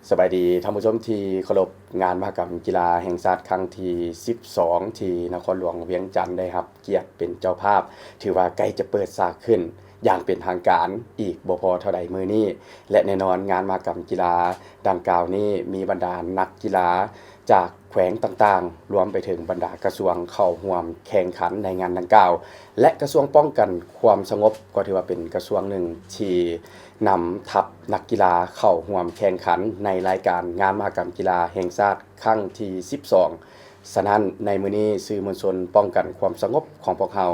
ສະບາຍດີທ່ານຜູ້ຊົມທີ່ເຄົາລົບ, ງານມະຫະກຳກິລາແຫ່ງຊາດຄັ້ງທີສິບສອງ ທີ່ນະຄອນຫຼວງວຽງຈັນໄດ້ຮັບກຽດເປັນເຈົ້າພາບ ຖືວ່າໃກ້ຈະເປີດສາກຂຶ້ນຢ່າງເປັນທາງການອີກບໍ່ພໍເທົ່າໃດມື້ນີ້ ແລະ ແນ່ນອນງານມະຫະກຳກິລາດັ່ງກ່າວນີ້ມີບັນດານັກກິລາຈາກແຂວງຕ່າງໆ ລວມໄປເຖິງບັນດາກະຊວງເຂົ້າຮ່ວມແຂ່ງຂັນໃນງານດັ່ງກ່າວ ແລະ ກະຊວງປ້ອງກັນຄວາມສະຫງົບກໍຖືວ່າເປັນກະຊວງໜຶ່ງທີ່ ນຳທັບນັກກິລາເຂົ້າຮ່ວມແຂ່ງຂັນໃນລາຍການງານມະຫະກຳກິລາແຫ່ງຊາດຄັ້ງທີສິບສອງ. ສະນັ້ນ, ໃນມື້ນີ້ສື່ມວນຊົນປ້ອງກັນຄວາມສະຫງົບຂອງພວກເຮົາ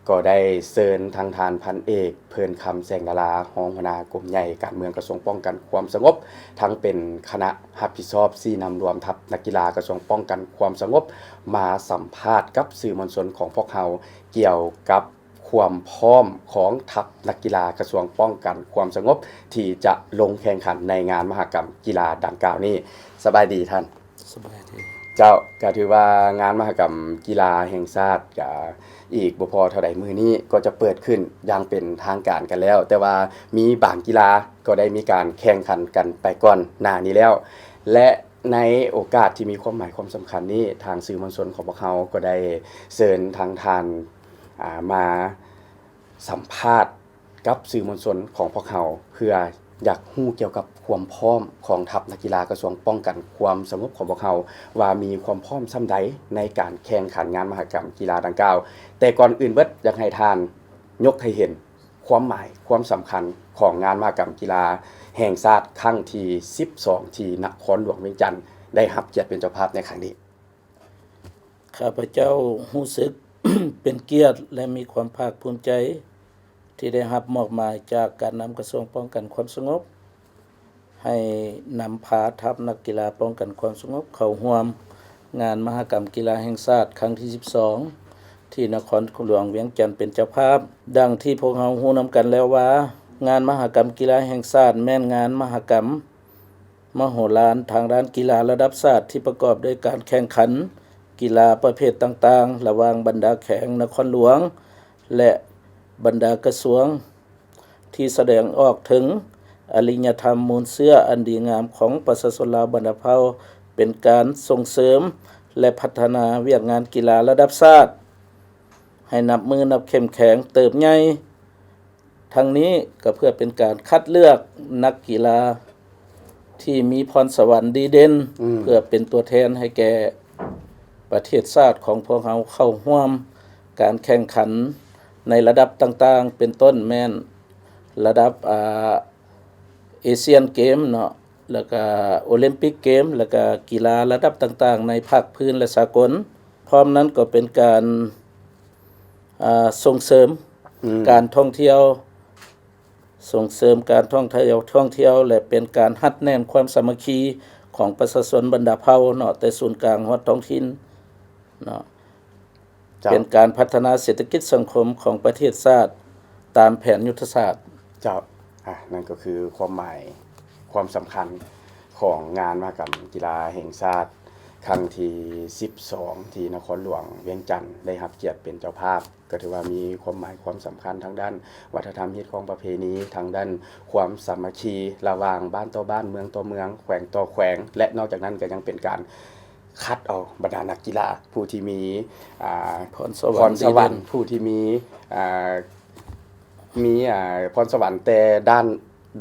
ກໍໄດ້ເຊີນທັງທ່ານພັນເອກ ເພີນຄຳ ແສງດາລາ ຮອງຫົວໜ້າກົມໃຫຍ່ການເມືອງກະຊວງປ້ອງກັນຄວາມສະຫງົບ ທັງເປັນຄະນະຮັບຜິດຊອບຊີ້ນຳລວມທັບນັກກິລາກະຊວງປ້ອງກັນຄວາມສະຫງົບ ມາສຳພາດກັບສື່ມວນຊົນຂອງພວກເຮົາກ່ຽວກັບ ຄວາມພ້ອມຂອງທັບນັກກິລາກະຊວງປ້ອງກັນຄວາມສະຫງົບ ທີ່ຈະລົງແຂ່ງຂັນໃນງານມະຫະກຳກິລາດັ່ງກ່າວນີ້. ສະບາຍດີທ່ານ. ສະບາຍດີ. ເຈົ້າ, ກະຖືວ່າງານມະຫະກຳກິລາແຫ່ງຊາດກະອີກບໍ່ພໍເທົ່າໃດມື້ນີ້ກໍຈະເປີດຂຶ້ນຢ່າງເປັນທາງການກັນແລ້ວ, ແຕ່ວ່າມີບາງກິລາກໍໄດ້ມີການແຂ່ງຂັນກັນໄປກ່ອນໜ້ານີ້ແລ້ວ ແລະ ໃນໂອກາດທີ່ມີຄວາມໝາຍຄວາມສຳຄັນນີ້, ທາງສື່ມວນຊົນຂອງພວກເຮົາກໍໄດ້ເຊີນທາງທ່ານ ອ່າ ມາສຳພາດກັບສື່ມວນຊົນຂອງພວກເຮົາ ເພື່ອຢາກຮູ້ກ່ຽວກັບຄວາມພ້ອມຂອງທັບນັກກິລາກະຊວງປ້ອງກັນຄວາມສະຫງົບຂອງພວກເຮົາ ວ່າມີຄວາມພ້ອມສ່ຳໃດໃນການແຂ່ງຂັນງານມະຫະກຳກິລາດັ່ງກ່າວ. ແຕ່ກ່ອນອື່ນເບິດ ຢາກໃຫ້ທ່ານຍົກໃຫ້ເຫັນ ຄວາມໝາຍຄວາມສຳຄັນຂອງງານມະຫະກຳກິລາແຫ່ງຊາດຄັ້ງທີສິບສອງ ທີ່ນະຄອນຫຼວງວຽງຈັນໄດ້ຮັບກຽດເປັນເຈົ້າພາບໃນຄັ້ງນີ້. ຂ້າພະເຈົ້າຮູ້ສຶກ ເປັນກຽດ ແລະ ມີຄວາມພາກພູມໃຈ ທີ່ໄດ້ຮັບມອບໝາຍຈາກການນຳກະຊວງປ້ອງກັນຄວາມສະຫງົບ ໃຫ້ນຳພາທັບນັກກິລາປ້ອງກັນຄວາມສະຫງົບເຂົ້າຮ່ວມງານມະຫະກຳກິລາແຫ່ງຊາດຄັ້ງທີສິບສອງ ທີ່ນະຄອນຫຼວງວຽງຈັນເປັນເຈົ້າພາບ. ດັ່ງທີ່ພວກເຮົາຮູ້ນຳກັນແລ້ວວ່າ ງານມະຫະກຳກິລາແຫ່ງຊາດແມ່ນງານມະຫະກຳມະໂຫລານທາງດ້ານກິລາລະດັບຊາດ ທີ່ປະກອບດ້ວຍການແຂ່ງຂັນກິລາປະເພດຕ່າງໆ ລະຫວ່າງບັນດາແຂວງນະຄອນຫຼວງ ແລະ ບັນດາກະຊວງ ທີ່ສະແດງອອກເຖິງອະລິຍະທຳມູນເຊື້ອອັນດີງາມຂອງປະຊາຊົນລາວບັນດາເຜົ່າ ເປັນການສົ່ງເສີມ ແລະ ພັດທະນາວຽກງານກິລາລະດັບຊາດ ໃຫ້ນັບມື້ນັບເຂັ້ມແຂງເຕີບໃຫຍ່. ທັງນີ້ກໍເພື່ອເປັນການຄັດເລືອກນັກກິລາ ທີ່ມີພອນສະຫວັນດີເດັ່ນ ອືມ ເພື່ອເປັນຕົວແທນໃຫ້ແກ່ປະເທດຊາດຂອງພວກເຮົາເຂົ້າຮ່ວມການແຂ່ງຂັນໃນລະດັບຕ່າງໆ ເປັນຕົ້ນແມ່ນລະດັບ ອ່າ ເອຊຽນເກມເນາະ ແລ້ວກະໂອລິມປິກເກມ ແລ້ວກະກິລາລະດັບຕ່າງໆ ໃນພາກພື້ນ ແລະ ສາກົນ. ພ້ອມນັ້ນກໍເປັນການ ອ່າ ສົ່ງເສີມ ອືມ ການທ່ອງທ່ຽວ ສົ່ງເສີມການທ່ອງທ່ຽວ ທ່ອງທ່ຽວ ແລະ ເປັນການຮັດແໜ້ນຄວາມສາມັກຄີຂອງປະຊາຊົນບັນດາເຜົ່າເນາະ ແຕ່ສູນກາງຮອດທ້ອງຖິ່ນເນາະ. ເຈົ້າ. ເປັນການພັດທະນາເສດຖະກິດສັງຄົມຂອງປະເທດຊາດຕາມແຜນຍຸດທະສາດ. ເຈົ້າ. ອ່າ ນັ້ນກໍຄືຄວາມໝາຍ ຄວາມສຳຄັນຂອງງານມະຫະກຳກິລາແຫ່ງຊາດຄັ້ງທີສິບສອງ ທີ່ນະຄອນຫຼວງວຽງຈັນໄດ້ຮັບກຽດເປັນເຈົ້າພາບ. ກໍຖືວ່າມີຄວາມໝາຍຄວາມສຳຄັນທາງດ້ານວັດທະນະທຳ, ຮີດຄອງປະເພນີ, ທາງດ້ານຄວາມສາມັກຄີລະຫວ່າງບ້ານຕໍ່ບ້ານ, ເມືອງຕໍ່ເມືອງ, ແຂວງຕໍ່ແຂວງ ແລະ ນອກຈາກນັ້ນກໍຍັງເປັນການຄັດເອົາບັນດານັກກິລາຜູ້ທີ່ມີ ອ່າ ພອນສະຫວັນ ພອນສະຫວັນ ດີເດັ່ນ ຜູ້ທີ່ມີ ອ່າ ມີ ອ່າ ພອນສະຫວັນແຕ່ດ້ານ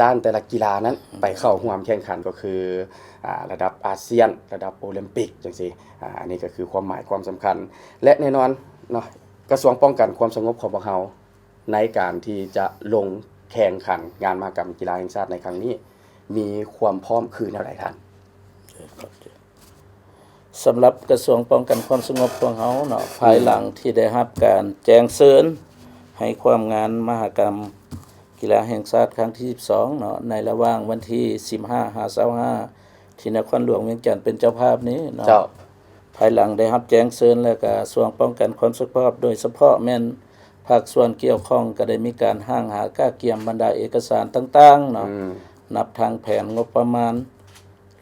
ດ້ານແຕ່ລະກິລານັ້ນ ອືມ ໄປເຂົ້າຮ່ວມແຂ່ງຂັນ ກໍຄື ອ່າ ລະດັບອາຊຽນ, ລະດັບໂອລິມປິກ ຈັ່ງຊີ້. ອ່າ ອັນນີ້ກໍຄືຄວາມໝາຍຄວາມສຳຄັນ ແລະ ແນ່ນອນເນາະ ກະຊວງປ້ອງກັນຄວາມສະຫງົບຂອງພວກເຮົາ ໃນການທີ່ຈະລົງແຂ່ງຂັນງານມະຫະກຳກິລາແຫ່ງຊາດໃນຄັ້ງນີ້ ມີຄວາມພ້ອມຄືແນວໃດທ່ານ? ສຳລັບກະຊວງປ້ອງກັນຄວາມສະຫງົບຂອງເຮົາເນາະ ອືມ ພາຍຫຼັງທີ່ໄດ້ຮັບການແຈ້ງເຊີນໃຫ້ຮ່ວມງານມະຫະກຳກິລາແຫ່ງຊາດຄັ້ງທີສິບສອງເນາະ ໃນລະຫວ່າງວັນທີສິບຫ້າຫາຊາວຫ້າ ທີ່ນະຄອນຫຼວງວຽງຈັນເປັນເຈົ້າພາບນີ້ເນາະ. ເຈົ້າ. ພາຍຫຼັງໄດ້ຮັບແຈ້ງເຊີນແລ້ວ ກະຊວງປ້ອງກັນຄວາມສະຫງົບ ໂດຍສະເພາະແມ່ນພາກສ່ວນກ່ຽວຂ້ອງ ກໍໄດ້ມີການຮ່າງຫາກະກຽມບັນດາເອກະສານຕ່າງໆເນາະ ອືມ ນັບທັງແຜນງົບປະມານ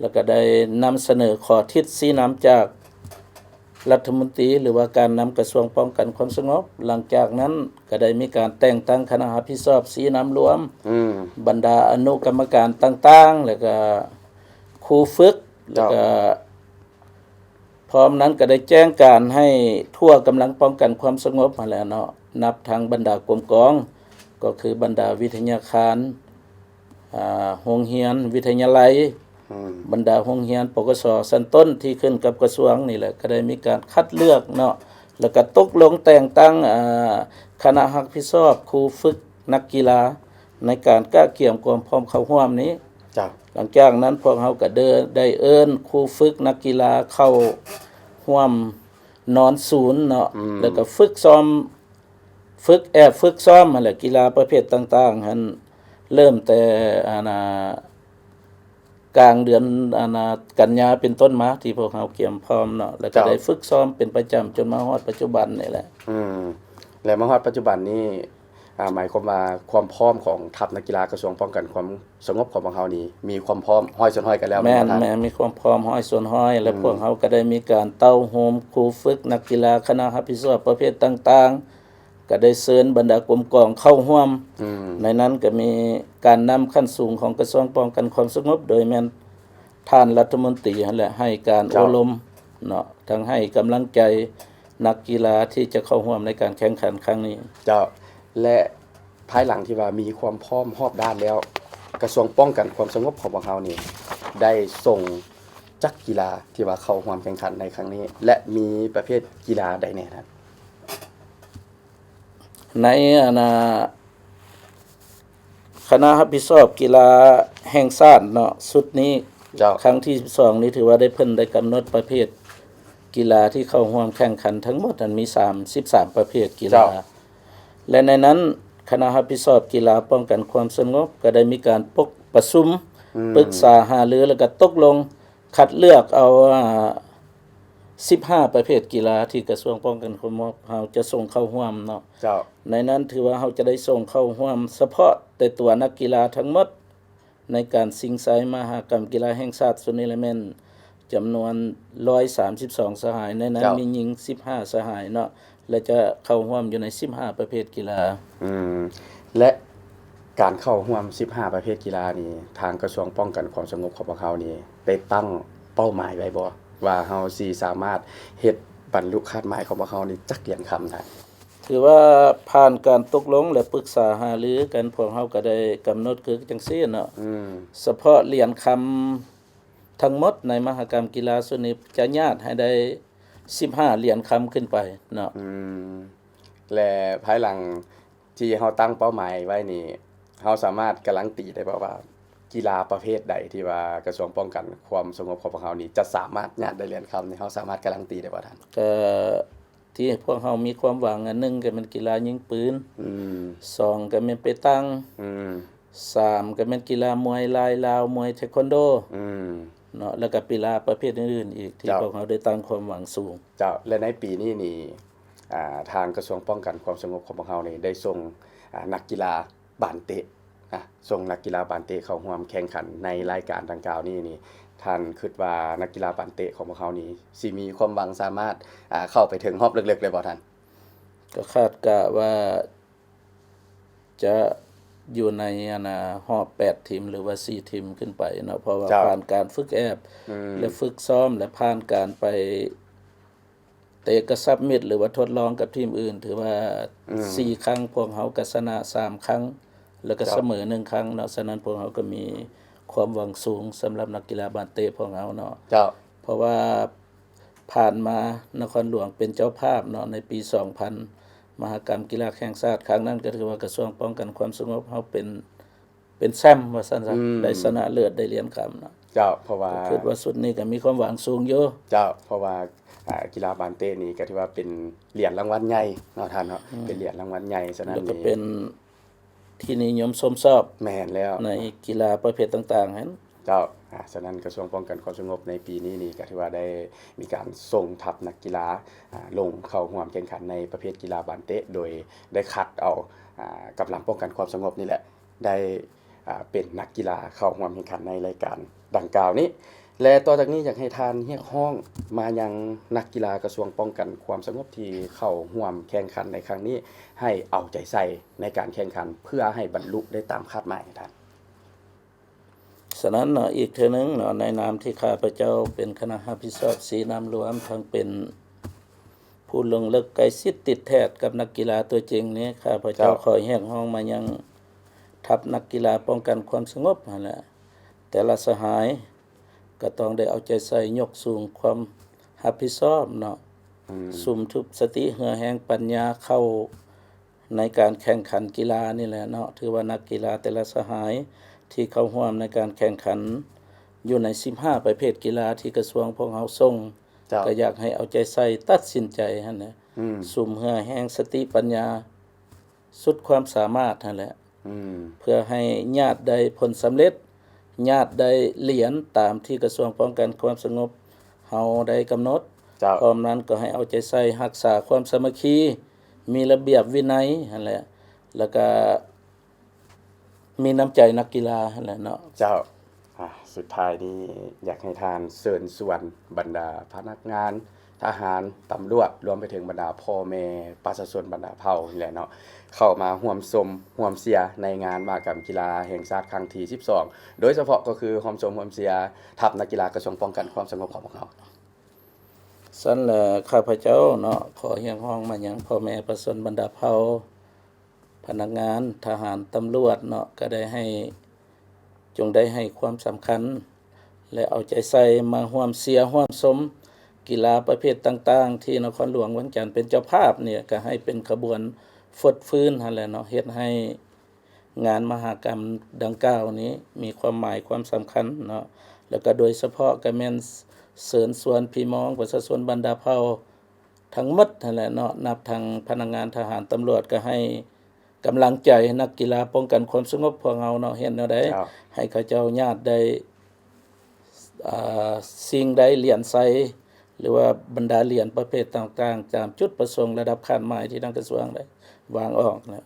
ແລ້ວກໍໄດ້ນຳສະເໜີຂໍ້ທິດຊີ້ນຳຈາກລັດຖະມົນຕີ ຫຼືວ່າການນຳກະຊວງປ້ອງກັນຄວາມສະຫງົບ. ຫຼັງຈາກນັ້ນກໍໄດ້ມີການແຕ່ງຕັ້ງຄະນະຮັບຜິດຊອບຊີ້ນຳລວມ ອືມ ບັນດາອະນຸກຳມະການຕ່າງໆ ແລ້ວກໍ ຄູຝຶກ ແລ້ວກໍ ເຈົ້າ ພ້ອມນັ້ນກໍໄດ້ແຈ້ງການໃຫ້ທົ່ວກຳລັງປ້ອງກັນຄວາມສະຫງົບຫັ້ນແຫຼະເນາະ ນັບທັງບັນດາກົມກອງ ກໍຄືບັນດາວິທະຍາຄານ ອ່າ ໂຮງຮຽນ ວິທະຍາໄລ ອືມ ບັນດາໂຮງຮຽນ ປກສ ຊັ້ນຕົ້ນທີ່ຂຶ້ນກັບກະຊວງນີ້ແຫຼະ ກໍໄດ້ມີການຄັດເລືອກເນາະ ແລ້ວກໍຕົກລົງແຕ່ງຕັ້ງ ອ່າ ຄະນະຮັບຜິດຊອບ ຄູຝຶກ ນັກກິລາ ໃນການກະກຽມຄວາມພ້ອມເຂົ້າຮ່ວມນີ້. ເຈົ້າ. ຫຼັງຈາກນັ້ນພວກເຮົາກໍເດີ ໄດ້ເອີ້ນຄູຝຶກນັກກິລາເຂົ້າຮ່ວມນອນສູນເນາະ ອືມ ແລ້ວກໍຝຶກຊ້ອມ ຝຶກແອບຝຶກຊ້ອມຫັ້ນແຫຼະ ກິລາປະເພດຕ່າງໆຫັ້ນ ເລີ່ມແຕ່ ອັນນ່າ ກາງເດືອນ ອັນນ່າ ກັນຍາເປັນຕົ້ນມາ ທີ່ພວກເຮົາກຽມພ້ອມເນາະ ແລ້ວກໍ ເຈົ້າ ໄດ້ຝຶກຊ້ອມເປັນປະຈຳຈົນມາຮອດປັດຈຸບັນນີ້ແຫຼະ. ອືມ ແລະ ມາຮອດປັດຈຸບັນນີ້ ອ່າ ໝາຍຄວາມວ່າຄວາມພ້ອມຂອງທັບນັກກິລາກະຊວງປ້ອງກັນຄວາມສະຫງົບຂອງພວກເຮົານີ້ ມີຄວາມພ້ອມຮ້ອຍສ່ວນຮ້ອຍກັນແລ້ວ ແມ່ນບໍ່ທ່ານ? ແມ່ນ ມີຄວາມພ້ອມຮ້ອຍສ່ວນຮ້ອຍ ແລະ ອືມ ພວກເຮົາກໍໄດ້ມີການເຕົ້າໂຮມຄູຝຶກນັກກິລາ ຄະນະຮັບຜິດຊອບປະເພດຕ່າງໆ ກໍໄດ້ເຊີນບັນດາກົມກອງເຂົ້າຮ່ວມ ອືມ ໃນນັ້ນກໍມີການນຳຂັ້ນສູງຂອງກະຊວງປ້ອງກັນຄວາມສະຫງົບ ໂດຍແມ່ນທ່ານລັດຖະມົນຕີຫັ້ນແຫຼະ ໃຫ້ການ ເຈົ້າ ໂອ້ລົມເນາະ ທັງໃຫ້ກຳລັງໃຈນັກກິລາທີ່ຈະເຂົ້າຮ່ວມໃນການແຂ່ງຂັນຄັ້ງນີ້. ເຈົ້າ. ແລະ ພາຍຫຼັງທີ່ວ່າມີຄວາມພ້ອມຮອບດ້ານແລ້ວ ກະຊວງປ້ອງກັນຄວາມສະຫງົບຂອງພວກເຮົານີ້ ໄດ້ສົ່ງຈັກກິລາທີ່ວ່າເຂົ້າຮ່ວມແຂ່ງຂັນໃນຄັ້ງນີ້ ແລະ ມີປະເພດກິລາໃດແດ່ທ່ານ? ໃນ ອັນນ່າ ຄະນະຮັບຜິດຊອບກິລາແຫ່ງຊາດເນາະ ຊຸດນີ້ ເຈົ້າ ຄັ້ງທີສິບສອງນີ້ ຖືວ່າໄດ້ ເພິ່ນໄດ້ກຳນົດປະເພດກິລາທີ່ເຂົ້າຮ່ວມແຂ່ງຂັນທັງໝົດຫັ້ນມີສາມສິບສາມປະເພດກິລາ ເຈົ້າ ແລະ ໃນນັ້ນຄະນະຮັບຜິດຊອບກິລາປ້ອງກັນຄວາມສະຫງົບ ກໍໄດ້ມີການປົກປະຊຸມ ອືມ ປຶກສາຫາລື ແລ້ວກໍຕົກລົງຄັດເລືອກເອົາ ອາ ສິບຫ້າປະເພດກິລາທີ່ກະຊວງປ້ອງກັນຄວາມສະຫງົບເຮົາຈະສົ່ງເຂົ້າຮ່ວມເນາະ ເຈົ້າ ໃນນັ້ນຖືວ່າເຮົາຈະໄດ້ສົ່ງເຂົ້າຮ່ວມສະເພາະແຕ່ຕົວນັກກິລາທັງໝົດ ໃນການຊິງໄຊມະຫະກຳກິລາແຫ່ງຊາດຊຸດນີ້ລະແມ່ນຈຳນວນຮ້ອຍສາມສິບສອງສະຫາຍ ໃນນັ້ນ ເຈົ້າ ມີຍິງສິບຫ້າສະຫາຍເນາະ ແລະ ຈະເຂົ້າຮ່ວມຢູ່ໃນສິບຫ້າປະເພດກິລາ. ອືມ ແລະ ການເຂົ້າຮ່ວມສິບຫ້າປະເພດກິລານີ້ ທາງກະຊວງປ້ອງກັນຄວາມສະຫງົບຂອງພວກເຮົານີ້ ໄດ້ຕັ້ງເປົ້າໝາຍໄວ້ບໍ່ ວ່າເຮົາຊິສາມາດເຮັດບັນລຸຄາດໝາຍຂອງພວກເຮົານີ້ຈັກຫຼຽນຄຳໄດ້? ຖືວ່າຜ່ານການຕົກລົງ ແລະ ປຶກສາຫາລືກັນ ພວກເຮົາກໍໄດ້ກຳນົດຄືຈັ່ງຊີ້ເນາະ ອືມ ສະເພາະຫຼຽນຄຳທັງໝົດໃນມະຫະກຳກິລາຊຸດນີ້ ຈະຍາດໃຫ້ໄດ້ສິບຫ້າຫຼຽນຄຳຂຶ້ນໄປເນາະ ອືມ ແລະ ພາຍຫຼັງ ທີ່ເຮົາຕັ້ງເປົ້າໝາຍໄວ້ນີ້ ເຮົາສາມາດກາຣັນຕີໄດ້ບໍ່ວ່າ ກິລາປະເພດໃດທີ່ວ່າກະຊວງປ້ອງກັນຄວາມສະຫງົບຂອງພວກເຮົານີ້ ຈະສາມາດຍາດໄດ້ຫຼຽນຄຳນີ້ ເຮົາສາມາດກາຣັນຕີໄດ້ບໍ່ທ່ານ? ກະທີ່ພວກເຮົາມີຄວາມຫວັງ ອັນໜຶ່ງກະແມ່ນກິລາຍິງປືນ ອືມ ສອງກະແມ່ນເປຕັງ ອືມ ສາມກະແມ່ນກິລາມວຍລາຍລາວ ມວຍເທຄວັນໂດ ອືມ ເນາະ ແລ້ວກະກິລາປະເພດອື່ນໆອີກ ທີ່ ເຈົ້າ ພວກເຮົາໄດ້ຕັ້ງຄວາມຫວັງສູງ. ເຈົ້າ ແລະ ໃນປີນີ້ນີ້ ອ່າ ທາງກະຊວງປ້ອງກັນຄວາມສະຫງົບຂອງພວກເຮົານີ້ ໄດ້ສົ່ງ ອ່າ ນັກກິລາບານເຕະ ອ່າ ສົ່ງນັກກິລາບານເຕະເຂົ້າຮ່ວມແຂ່ງຂັນໃນລາຍການດັ່ງກ່າວນີ້ນີ້ ທ່ານຄິດວ່ານັກກິລາບານເຕະຂອງພວກເຮົານີ້ ຊິມີຄວາມຫວັງສາມາດ ອ່າ ເຂົ້າໄປເຖິງຮອບເລິກໆໄດ້ບໍ່ທ່ານ? ກໍຄາດກະວ່າ ຈະຢູ່ໃນ ອັນນ່າ ຮອບແປດທີມ ຫຼືວ່າສີ່ທີມຂຶ້ນໄປເນາະ ເພາະວ່າ ເຈົ້າ ຜ່ານການຝຶກແອບ ອືມ ແລະ ຝຶກຊ້ອມ ແລະ ຜ່ານການໄປເຕະກະຊັບມິດ ຫຼືວ່າທົດລອງກັບທີມອື່ນ ຖືວ່າ ອືມ ສີ່ຄັ້ງ ພວກເຮົາກໍຊະນະສາມຄັ້ງ ແລ້ວກໍ ເຈົ້າ ສະເໝີໜຶ່ງຄັ້ງເນາະ. ສະນັ້ນ ພວກເຮົາກໍມີຄວາມຫວັງສູງສຳລັບນັກກິລາບານເຕະພວກເຮົາເນາະ ເຈົ້າ ເພາະວ່າ ຜ່ານມານະຄອນຫຼວງເປັນເຈົ້າພາບເນາະ ໃນປີສອງພັນ ມະຫະກຳກິລາແຫ່ງຊາດຄັ້ງນັ້ນ ກໍຖືວ່າກະຊວງປ້ອງກັນຄວາມສະຫງົບເຮົາເປັນ ເປັນແຊ້ມວ່າຊັ້ນຊະ ອືມ ໄດ້ຊະນະເລີດ ໄດ້ຫຼຽນຄຳເນາະ. ເຈົ້າ ເພາະວ່າ ກໍຄິດວ່າຊຸດນີ້ກໍມີຄວາມຫວັງສູງຢູ່. ເຈົ້າ ເພາະວ່າ ອ່າ ກິລາບານເຕະນີ້ກໍຖືວ່າເປັນຫຼຽນລາງວັນໃຫຍ່ເນາະທ່ານເນາະ ອືມ ເປັນຫຼຽນລາງວັນໃຫຍ່ ສະນັ້ນ ແລ້ວກໍເປັນ ທີ່ນິຍົມຊົມຊອບ ແມ່ນແລ້ວ ໃນກິລາປະເພດຕ່າງໆຫັ້ນ. ເຈົ້າ ອາ ສະນັ້ນກະຊວງປ້ອງກັນຄວາມສະຫງົບໃນປີນີ້ນີ້ ກະຖືວ່າໄດ້ມີການສົ່ງທັບນັກກິລາ ອາ ລົງເຂົ້າຮ່ວມແຂ່ງຂັນໃນປະເພດກິລາບານເຕະ ໂດຍໄດ້ຄັດເອົາ ອາ ກຳລັງປ້ອງກັນຄວາມສະຫງົບນີ້ແຫຼະ ໄດ້ ອາ ເປັນນັກກິລາເຂົ້າຮ່ວມແຂ່ງຂັນໃນລາຍການດັ່ງກ່າວນີ້. ແລະ ຕໍ່ຈາກນີ້ຢາກໃຫ້ທ່ານຮຽກຮ້ອງມາຍັງນັກກິລາກະຊວງປ້ອງກັນຄວາມສະຫງົບທີ່ເຂົ້າຮ່ວມແຂ່ງຂັນໃນຄັ້ງນີ້ ໃຫ້ເອົາໃຈໃສ່ໃນການແຂ່ງຂັນ ເພື່ອໃຫ້ບັນລຸໄດ້ຕາມຄາດໝາຍ ທ່ານ. ສະນັ້ນເນາະ ອີກເທື່ອໜຶ່ງເນາະ ໃນນາມທີ່ຂ້າພະເຈົ້າເປັນຄະນະຮັບຜິດຊອບຊີ້ນຳລວມ ທັງເປັນຜູ້ລົງເລິກໃກ້ຊິດຕິດແທດກັບນັກກິລາຕົວຈິງນີ້ ຂ້າພະເຈົ້າ ເຈົ້າ ຂໍຮຽກຮ້ອງມາຍັງທັບນັກກິລາປ້ອງກັນຄວາມສະຫງົບຫັ້ນແຫຼະ ແຕ່ລະສະຫາຍກໍຕ້ອງໄດ້ເອົາໃຈໃສ່ຍົກສູງຄວາມຮັບຜິດຊອບເນາະ ອືມ ສຸມທຸບສະຕິເຫື່ອແຮງປັນຍາເຂົ້າ ໃນການແຂ່ງຂັນກິລານີ້ແຫຼະເນາະ ຖືວ່ານັກກິລາແຕ່ລະສະຫາຍທີ່ເຂົ້າຮ່ວມໃນການແຂ່ງຂັນຢູ່ໃນສິບຫ້າປະເພດກິລາທີ່ກະຊວງພວກເຮົາສົ່ງ ເຈົ້າ ກໍຢາກໃຫ້ເອົາໃຈໃສ່ຕັດສິນໃຈຫັ້ນແຫຼະ ອືມ ສຸມເຫື່ອແຮງສະຕິປັນຍາສຸດຄວາມສາມາດຫັ້ນແຫຼະ ອືມ ເພື່ອໃຫ້ຍາດໄດ້ຜົນສຳເລັດ ຍາດໄດ້ຫຼຽນຕາມທີ່ກະຊວງປ້ອງກັນຄວາມສະຫງົບເຮົາໄດ້ກຳນົດ ເຈົ້າ ພ້ອມນັ້ນກໍໃຫ້ເອົາໃຈໃສ່ຮັກສາຄວາມສາມັກຄີ ມີລະບຽບວິໄນຫັ້ນແຫຼະ ແລ້ວກະມີນ້ຳໃຈນັກກິລາຫັ້ນແຫຼະເນາະ ເຈົ້າ. ອາ ສຸດທ້າຍນີ້ຢາກໃຫ້ທ່ານເຊີນຊວນບັນດາພະນັກງານ ທະຫານ ຕຳຫຼວດ ລວມໄປເຖິງບັນດາພໍ່ແມ່ປະຊາຊົນບັນດາເຜົ່ານີ້ແຫຼະເນາະ ເຂົ້າມາຮ່ວມຊົມຮ່ວມເຊຍໃນງານມະຫະກຳກິລາແຫ່ງຊາດຄັ້ງທີສິບສອງ ໂດຍສະເພາະກໍຄືຮ່ວມຊົມຮ່ວມເຊຍທັບນັກກິລາກະຊວງປ້ອງກັນຄວາມສະຫງົບຂອງພວກເຮົາ. ຊັ້ນລະ ຂ້າພະເຈົ້າເນາະ ຂໍຮຽກຮ້ອງມາຍັງພໍ່ແມ່ປະຊາຊົນບັນດາເຜົ່າ ພະນັກງານ ທະຫານ ຕຳຫຼວດເນາະ ກະໄດ້ໃຫ້ ຈົ່ງໄດ້ໃຫ້ຄວາມສຳຄັນ ແລະ ເອົາໃຈໃສ່ມາຮ່ວມເຊຍຮ່ວມຊົມກິລາປະເພດຕ່າງໆ ທີ່ນະຄອນຫຼວງວຽງຈັນເປັນເຈົ້າພາບນີ້ ກະໃຫ້ເປັນຂະບວນຟົດຟື້ນຫັ້ນແຫຼະເນາະ ເຮັດໃຫ້ ງານມະຫະກຳດັ່ງກ່າວນີ້ມີຄວາມໝາຍຄວາມສຳຄັນເນາະ ແລ້ວກະໂດຍສະເພາະກະແມ່ນເຊີນຊວນພີ່ນ້ອງປະຊາຊົນບັນດາເຜົ່າທັງໝົດຫັ້ນແຫຼະເນາະ ນັບທັງພະນັກງານທະຫານຕຳຫຼວດ ກະໃຫ້ກຳລັງໃຈນັກກິລາປ້ອງກັນຄວາມສະຫງົບພວກເຮົາເນາະ ເຮັດແນວໃດ ເຈົ້າ ໃຫ້ເຂົາເຈົ້າຍາດໄດ້ ອາ ຊິງໄດ້ຫຼຽນໄຊ ຫຼືວ່າບັນດາຫຼຽນປະເພດຕ່າງໆ ຕາມຈຸດປະສົງລະດັບຄາດໝາຍທີ່ທາງກະຊວງໄດ້ວາງອອກນະ.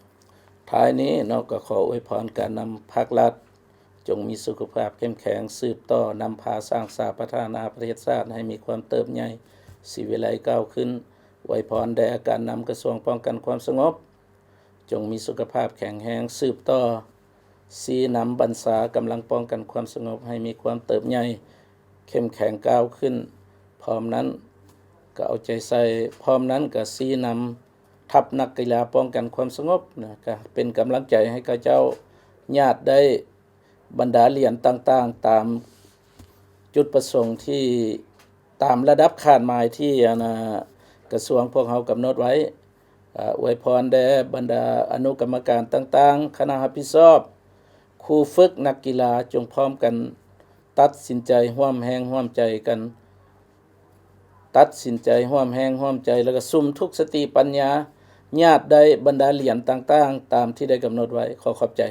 ທ້າຍນີ້ເນາະ ກໍຂໍອວຍພອນການນຳພາກລັດ ຈົ່ງມີສຸຂະພາບເຂັ້ມແຂງ ສືບຕໍ່ນຳພາສ້າງສາພັດທະນາປະເທດຊາດໃຫ້ມີຄວາມເຕີບໃຫຍ່ ສີວິໄລກ້າວຂຶ້ນ. ອວຍພອນແດ່ການນຳກະຊວງປ້ອງກັນຄວາມສະຫງົບ ຈົ່ງມີສຸຂະພາບແຂງແຮງ ສືບຕໍ່ຊີ້ນຳບັນຊາກຳລັງປ້ອງກັນຄວາມສະຫງົບໃຫ້ມີຄວາມເຕີບໃຫຍ່ ເຂັ້ມແຂງກ້າວຂຶ້ນ. ພ້ອມນັ້ນກໍເອົາໃຈໃສ່ ພ້ອມນັ້ນກໍຊີ້ນຳທັບນັກກິລາປ້ອງກັນຄວາມສະຫງົບນະ ກໍເປັນກຳລັງໃຈໃຫ້ເຂົາເຈົ້າຍາດໄດ້ບັນດາຫຼຽນຕ່າງໆ ຕາມຈຸດປະສົງທີ່ ຕາມລະດັບຄາດໝາຍທີ່ ອັນ ອາ ກະຊວງພວກເຮົາກຳນົດໄວ້. ອາ ອວຍພອນແດ່ບັນດາອະນຸກຳມະການຕ່າງໆ, ຄະນະຮັບຜິດຊອບ, ຄູຝຶກ, ນັກກິລາ ຈົ່ງພ້ອມກັນຕັດສິນໃຈຮ່ວມແຮງຮ່ວມໃຈກັນ, ຕັດສິນໃຈຮ່ວມແຮງຮ່ວມໃຈ ແລ້ວກະສຸມທຸກສະຕິປັນຍາ ຍາດໄດ້ບັນດາຫຼຽນຕ່າງໆ ຕາມທີ່ໄດ້ກຳນົດໄວ້. ຂໍຂອບໃຈ.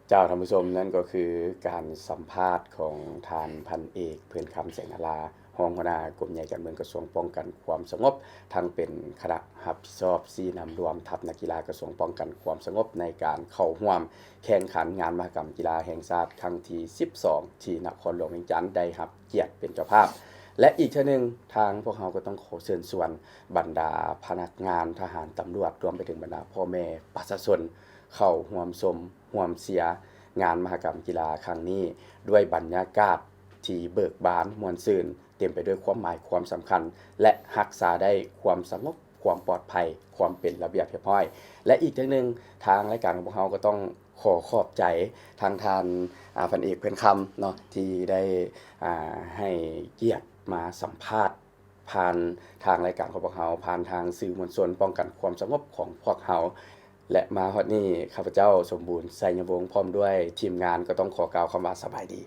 ເຈົ້າ ທ່ານຜູ້ຊົມ, ນັ້ນກໍຄືການສຳພາດຂອງທ່ານພັນເອກ ເພື່ອນຄຳ ແສງນາລາ ຮອງຫົວໜ້າກົມໃຫຍ່ການເມືອງ ກະຊວງປ້ອງກັນຄວາມສະຫງົບ, ທັງເປັນຄະນະຮັບຜິດຊອບຊີ້ນຳລວມທັບນັກກິລາກະຊວງປ້ອງກັນຄວາມສະຫງົບ ໃນການເຂົ້າຮ່ວມແຂ່ງຂັນງານມະຫະກຳກິລາແຫ່ງຊາດຄັ້ງທີສິບສອງ ທີ່ນະຄອນຫຼວງວຽງຈັນໄດ້ຮັບກຽດເປັນເຈົ້າພາບ. ແລະ ອີກເທື່ອໜຶ່ງ, ທາງພວກເຮົາກໍຕ້ອງຂໍເຊີນຊວນບັນດາພະນັກງານ, ທະຫານ, ຕຳຫຼວດ, ລວມໄປເຖິງບັນດາພໍ່ແມ່ປະຊາຊົນ ເຂົ້າຮ່ວມຊົມ ຮ່ວມເຊຍງານມະຫະກຳກິລາຄັ້ງນີ້ ດ້ວຍບັນຍາກາດທີ່ເບີກບານ ມ່ວນຊື່ນ ເຕັມໄປດ້ວຍຄວາມໝາຍຄວາມສຳຄັນ ແລະ ຮັກສາໄດ້ຄວາມສະຫງົບ ຄວາມປອດໄພ ຄວາມເປັນລະບຽບຮຽບຮ້ອຍ. ແລະ ອີກຢ່າງໜຶ່ງ, ທາງລາຍການຂອງພວກເຮົາກໍຕ້ອງຂໍຂອບໃຈທາງທ່ານ ອາ ພັນເອກ ເພື່ອນຄຳເນາະ ທີ່ໄດ້ ອາ ໃຫ້ກຽດມາສຳພາດ ຜ່ານທາງລາຍການຂອງພວກເຮົາ, ຜ່ານທາງສື່ມວນຊົນປ້ອງກັນຄວາມສະຫງົບຂອງພວກເຮົາ ແລະ ມາຮອດນີ້ ຂ້າພະເຈົ້າ ສົມບູນ ໄຊຍະວົງ ພ້ອມດ້ວຍທີມງານ ກໍຕ້ອງຂໍກ່າວຄຳວ່າສະບາຍດີ.